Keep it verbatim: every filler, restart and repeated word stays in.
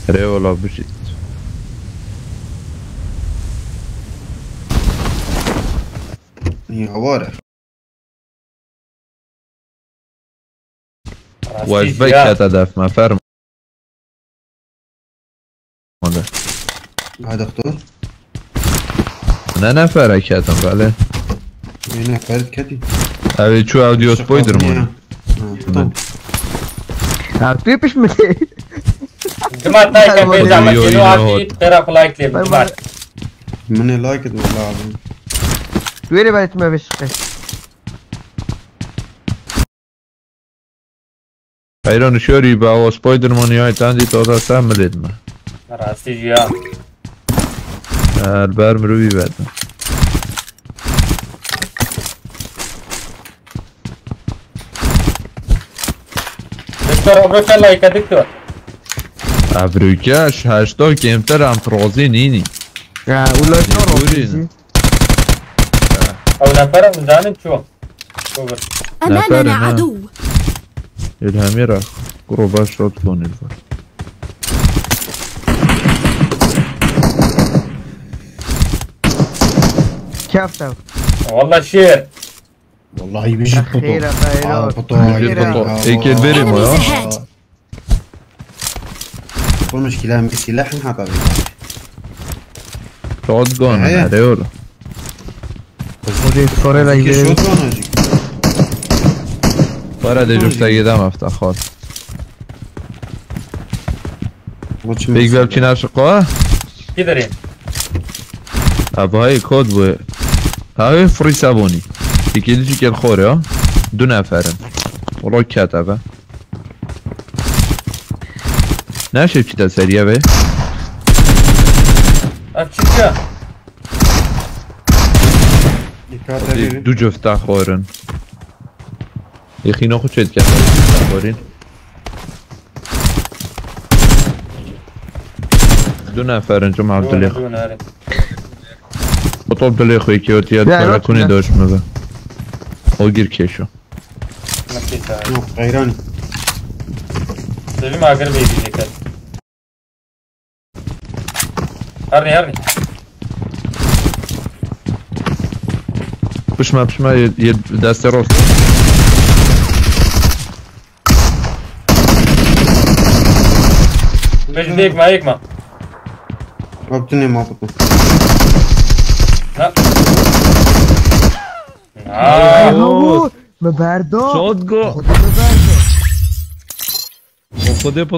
Erê wala bijît. Ya ware. Wajbe kete def me ferm. Ha doktor. Ne nefere ketin bele. Ne nefere ketin. Ev çu audio spoiler mı? Tamam. Ya tu yapış mı? Cuma tay ka bê zahmet gelo abi, tera like lê. Cuma. Min ê like etme lazım. Tu yere ben etme beşikte. Heyran şorî be awa Spiderman ya tendî to da sen milêt me. Rastî jî ya. Her ber mirovî vedin. Doktor, abro çend like diktor? Evrûke heşta kêmtir em tirazî nînî. Ya ulaşma Buyurun. rozî. Ew nefere min zanin ço. Bubur. Neferin, أمامنا ha. عدو. Ilhamî ra. Kuro baş rot konî. Keftev. Valla şêr. Vallahi bir şey puto. Xeyra, xeyra. Aa, puto. Xeyra. Puto. Ê kêl verî mo ya. Enemies ahead. Puto muşkile mi silah hata bir. Shotgun. He. Erê ola. O da skore la Ki gidelim. shotgun hacı. Para de cüfte gidem efta xal. Bu çim. Pek bel çina şıkwa. Gidelim. Abay kod bu. Abi free sabuni. İkinci gel xor ya. Du neferin. Roket abi. Ne şey çita seriye be? Ev çiçe? Dikkat edin. Du cüfte xorin. Yexîna xwe çêdike. Xorîn. Du neferin cem Abdulê. Dûn, dûn, erê. O top dilê xwe ki ot ya Ya, telefonê yok ya. Doş mu be? O gir keşo. Nakita. Yok, hayran. Sevim agir beybi dikkat. Herni, herni. Pişme pişme yê, yê destê rost. Bej de yekma, yekma. Abdine ma puto. Ha. Aa. Ahu, me berdo. Shotgun. Xwedê me berdo. Xwedê